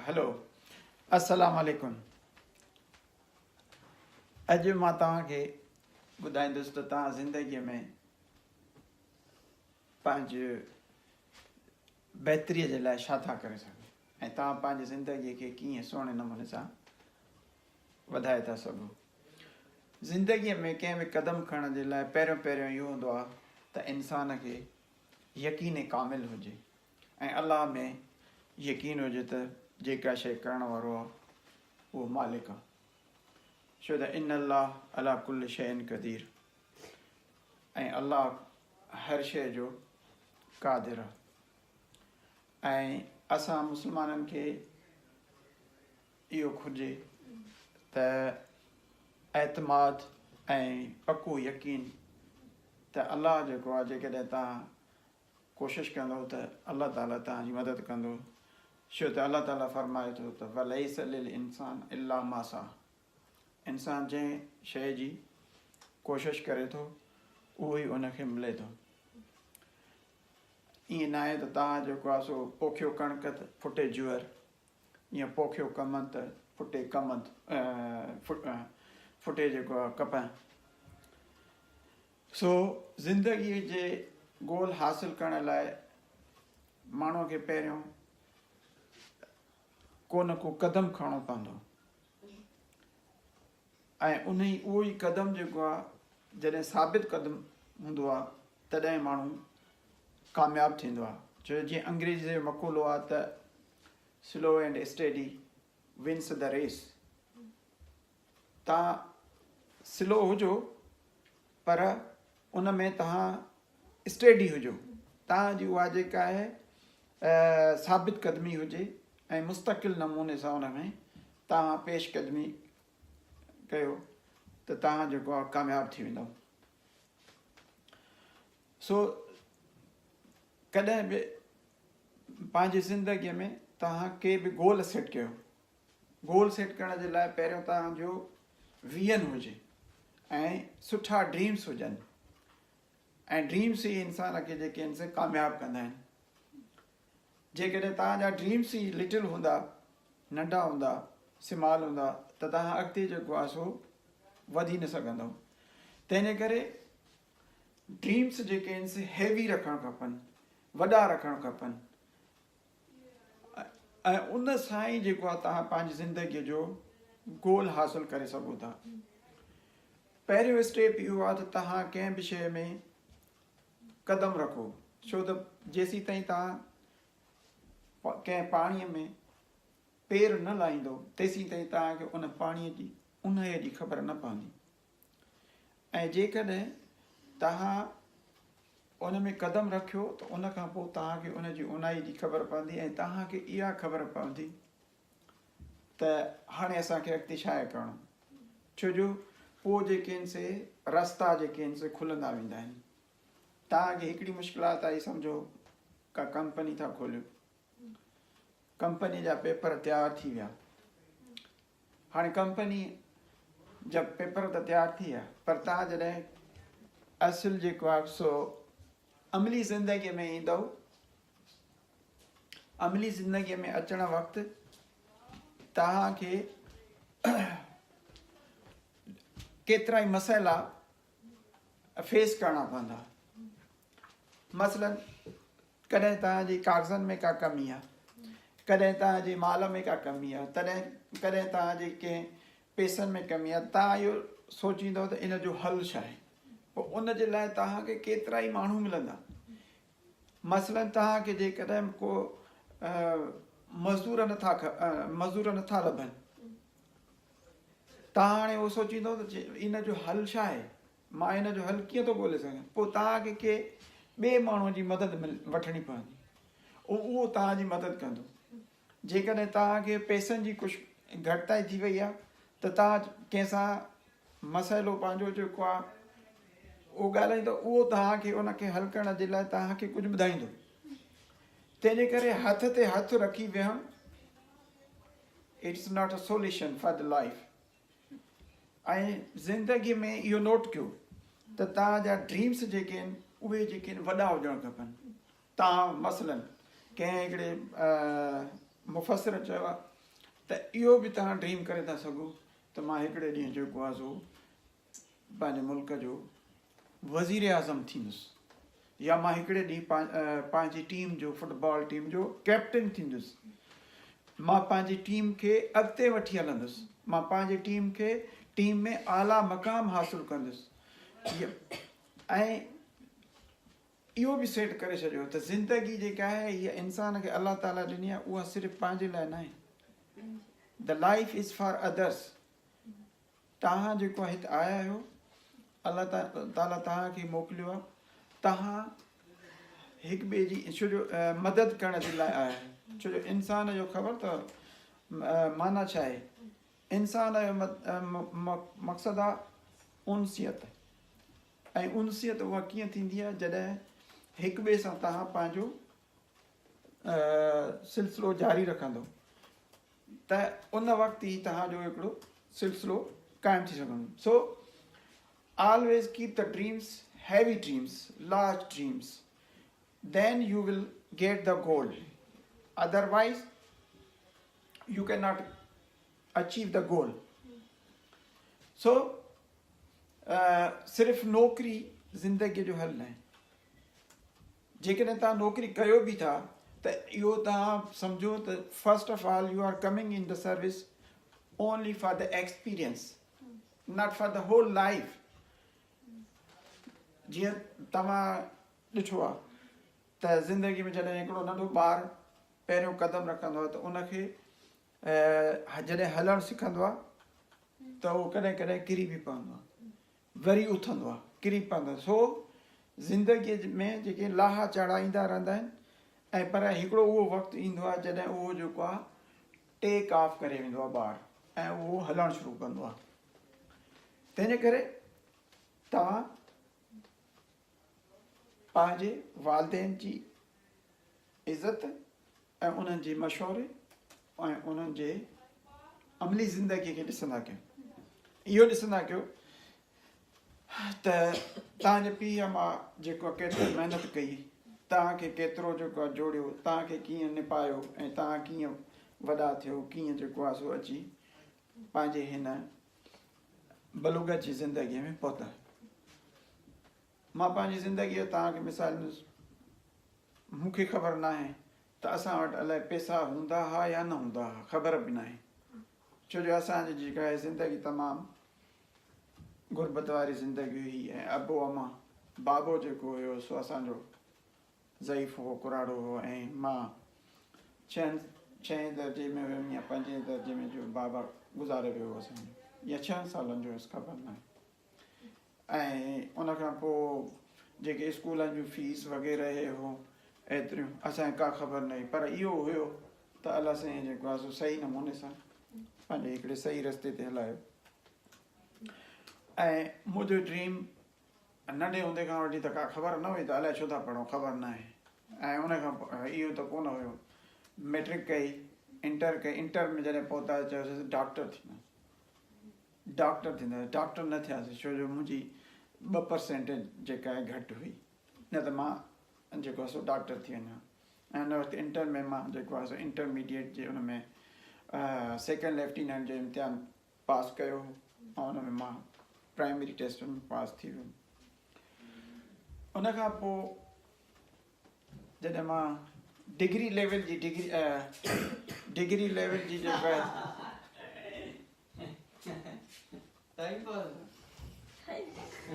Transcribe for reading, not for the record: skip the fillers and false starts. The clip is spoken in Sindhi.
هلو السلام عليڪم اڄ مان توهان کي ٻڌائيندس ته توهان زندگي ۾ پنهنجي بهتري جي لاء ڇا ٿا ڪري سگهو ۽ توهان پنهنجي زندگي کي ڪيئن سهڻي نموني سان وڌائي ٿا سگهو زندگي ۾ ڪنهن به قدم کڻڻ جي لاء پهريون پهريون اهو هوندو آهي ته انسان کي يقين ڪامل هجي ۽ الله ۾ يقين هجي ته جيڪا شيء ڪرڻ وارو آهي اهو مالڪ آهي ڇو ته ان الله علي ڪل شيء قدير ۽ الله هر شيء جو قادر آهي ۽ اسان مسلمانن کي اهو گهرجي ته اعتماد ۽ پڪو يقين ته الله جيڪو آهي جيڪڏهن تان ڪوشش ڪندؤ ته الله تعالي توهان جي مدد ڪندو، ڇو ته الله تعالي فرمائي ٿو ته وليس للانسان الا ما سعي انسان جنهن شيء جي ڪوشش ڪري ٿو اهو ئي ان کي ملي ٿو. ائين ناهي ته توهان جيڪو آهي سو پوکيو ڪڻڪ ته ڦٽي جوئر يا پوکيو ڪمند ته ڦٽي ڪمند ڦٽي جيڪو آهي ڪپهه. سو زندگيء جي گول حاصل ڪرڻ لاء ماڻهوء کي پهريون ڪو نه ڪو قدم کڻڻو پوندو ۽ انهي اهو ئي قدم جيڪو آهي جڏهن ثابت قدم هوندو آهي تڏهن ماڻهو ڪامياب ٿيندو آهي ڇو جو جيئن انگريزي جو مقولو آهي ته slow and steady wins the race توهان سلو هجو پر ان ۾ توهان اسٽيڊي هجو توهان جي اها جيڪا آهي ثابت قدمي هجي ۽ مستقل نموني سان ان ۾ توهان پيش قدمي ڪيو ته توهان جيڪو آهي ڪامياب ٿي ويندو سو ڪڏهن به پنهنجي زندگي ۾ توهان ڪي به گول سيٽ ڪيو گول سيٽ ڪرڻ جي لاء پهريون توهان جو ويزن هجي ۽ سٺا ڊريمس هجن ۽ ڊريمس ئي انسان کي جيڪي آهن سي ڪامياب ڪندا آهن جيڪڏهن توهان جا ڊريمس ئي لٽل هوندا ننڍا هوندا سمال هوندا ته توهان اڳتي جيڪو آهي سو وڌي نه سگهندو تنهن جي ڪري ڊريمس جيڪي آهن سي هيوي رکڻ کپن وڏا رکڻ کپن ۽ ان سان ئي جيڪو آهي توهان پنهنجي زندگيء جو گول حاصل ڪري سگهو ٿا. پهريون اسٽيپ اهو آهي ته توهان ڪنهن به شيء ۾ قدم رکو ڇو ته جيسين تائين توهان ڪنهن پاڻيء ۾ پير نه لاهيندو تيسين تائين توهان کي ان پاڻيء جي اونهائيء جي خبر نه پوندي. ۽ جيڪڏهن توهان ان ۾ قدم رکيو ته ان کان پوء توهان کي ان جي اونهائي جي خبر پوندي ۽ توهان کي اها خبر پوندي ته هاڻي اسان کي اڳتي ڇا آهي ڪرڻو ڇو جو پوء جيڪي آهن سي رستا جيڪي آهن سي کلندا ويندا آهن توهان کي هڪڙي مشڪلات آئي سمجهو ڪا ڪمپني ٿا کوليو ڪمپني جا پيپر تيار ٿي ويا هاڻي ڪمپني جا پيپر ته تيار ٿي ويا پر توهان جڏهن اصل جيڪو آهي سو عملي زندگي ۾ ايندو عملي زندگي ۾ اچڻ وقت توهان کي ڪيترا ئي مسئلا فيس ڪرڻا پوندا مثلا ڪڏهن توهان جي ڪاغذن ۾ ڪا ڪمي آهي، ڪڏهن توهان جي مال ۾ ڪا ڪمي آهي، تڏهن ڪڏهن توهان جي ڪنهن پيسن ۾ ڪمي آهي، توهان اهو سوچيندؤ ته ان جو حل ڇا آهي؟ پوء ان جي لاء توهان کي ڪيترا ئي ماڻهو ملندا. مثلاً توهان کي جيڪڏهن ڪو مزدور نٿا مزدور نٿا لڀن، توهان هاڻي اهو سوچيندؤ ته ان جو حل ڇا آهي؟ مان ان جو حل ڪيئن ٿو ڳولي سگهان؟ پوء توهان کي ڪنهن ٻئي ماڻهوء جي مدد وٺڻي پوندي. اهو توهان جي مدد ڪندو. جيڪڏهن توهان کي پئسن جي ڪجهه گهٽتائي ٿي وئي آهي ته توهان ڪنهن سان مسئلو پنهنجو جيڪو آهي اهو ڳالهائيندو، اهو توهان کي ان کي حل ڪرڻ جي لاء توهان کي ڪجهه ٻڌائيندو. تنهن جي ڪري هٿ تي هٿ رکي ويهڻ it's not a solution for the life. ۽ زندگي ۾ اهو نوٽ ڪيو ته توهان جا ڊريمس جيڪي آهن اهي جيڪي آهن وڏا هجڻ کپن. توهان مثلا ڪنهن هڪڙي مفسر چيو آهي ته اهو به توهان ڊريم ڪري ٿا سگهو ته مان هڪڙي ڏينهن جيڪو آهي سو پنهنجي ملڪ جو وزير اعظم ٿيندس يا مان هڪڙي ڏينهن پنهنجي ٽيم جو فٽبال ٽيم جو ڪيپٽن ٿيندس، مان پنهنجي ٽيم کي اڳتي وٺي هلندس، مان پنهنجي ٽيم کي ٽيم ۾ اعليٰ مقام حاصل ڪندس ۽ اهو به سيٽ ڪري ڇڏيو ته زندگي جيڪا آهي هيء انسان کي الله تعاليٰ ڏني آهي اها صرف پنهنجي لاء ناهي، The life is for others. توهان جيڪو هت آيا آهيو الله تعاليٰ توهان کي موڪليو آهي توهان هڪ ٻئي جي ڇو جو مدد ڪرڻ جي لاء آيا آهيو ڇو جو انسان جو خبر اٿو معنيٰ ڇا آهي انسان جو مقصد آهي انسيت ۽ انسيت اها ڪيئن ٿيندي آهي جڏهن هڪ ٻئي سان توهان پنهنجو سلسلو جاري رکندو ته ان وقت ئي توهان جو هڪڙو سلسلو قائم ٿي سگهندو. So always keep the dreams, heavy dreams, large dreams, then you will get the goal, otherwise you can not achieve the goal. So صرف نوڪري زندگي جو حل ناهي. جيڪڏهن توهان نوڪري ڪيو به ٿا ته اهو توهان سمجهو ته first of all you are coming in the service only for the experience not for the whole life. جيئن توهان ڏٺو آهي ته زندگي ۾ جڏهن هڪڙو ننڍو ٻار پهريون قدم رکندو آهي ته ان کي جڏهن هلڻ سکندو آهي ته اهو ڪڏهن ڪڏهن ڪري به پوندو آهي وري اٿندو آهي، ڪري پوندو آهي. سو زندگيء ۾ جيڪي لاها چاڙها ايندا رهندا آهن ۽ پر هڪڙو اهو وقت ايندو آهي جڏهن اهو جيڪو آهي ٽيڪ آف ڪري ويندو آهي ٻار ۽ اهو هلڻ شروع ڪندو آهي. تنهنجي ڪري توهان پنهنجي والدين جي عزت ۽ انهن جي مشوري ۽ انهن جي عملي زندگي کي ڏسندا ڪيو. اهو ڏسندا ڪيو ته توهان جي پيء يا ماء جيڪو ڪيتري محنت ڪئي، توهان کي ڪيترو جيڪو آهي جوڙيو، توهان کي ڪيئن نپايو ۽ توهان ڪيئن وڏا ٿيو، ڪيئن جيڪو آهي سو اچي پنهنجي هن بلوغت جي زندگيء ۾ پهتا. مان پنهنجي زندگيء جو توهان کي مثال ڏيندس. مون کي خبر ناهي ته اسان وٽ الائي پئسا هوندا ها يا نه هوندا ها، خبر به ناهي. ڇو جو اسان جي جيڪا هي زندگي تمام غربت واري زندگي هئي ۽ ابو امان، بابو جيڪو هيو سو اسان جو ضعيف هو، ڪراڙو هو ۽ مان ڇهن ڇهين درجي ۾ هيم يا پنجين درجي ۾ جو بابا گذاري ويو هو اسان جو يا ڇهن سالن جو هيس خبر ناهي. ۽ ان کان پوء جيڪي اسڪولن جون فيس وغيره هي هو ايتريون اسان کي ڪا خبر نه هئي پر اهو هيو ته الله سائين جيڪو آهي سو صحيح نموني سان پنهنجي هڪڙي صحيح رستي تي هلايو ۽ منهنجو ڊريم ننڍي هوندي کان وٺي ته ڪا خبر نه هئي ته الائي ڇو ٿا پڙهون خبر نه آهي ۽ ان کان اهو ته ڪونه هيو ميٽرڪ ڪئي انٽر ڪئي انٽر ۾ جڏهن پهتا چيوسي ڊاڪٽر ٿيندس ڊاڪٽر ٿينداسين، ڊاڪٽر نه ٿياسين ڇو جو منهنجي ٻه پرسينٽيج جيڪا آهي گهٽ هئي نه ته مان جيڪو آهي سو ڊاڪٽر ٿي وڃان ۽ ان وقت انٽر ۾ مان جيڪو آهي سو انٽرميڊيٽ جي ان ۾ سيڪنڊ ليفٽيننٽ جو امتحان پاس ڪيو هو ۽ ان ۾ مان پرائمري ٽيسٽ ۾ پاس ٿي ويم. ان کان پوء جڏهن مان ڊگري ليول جي ڊگري ڊگري ليول جي جيڪو آهي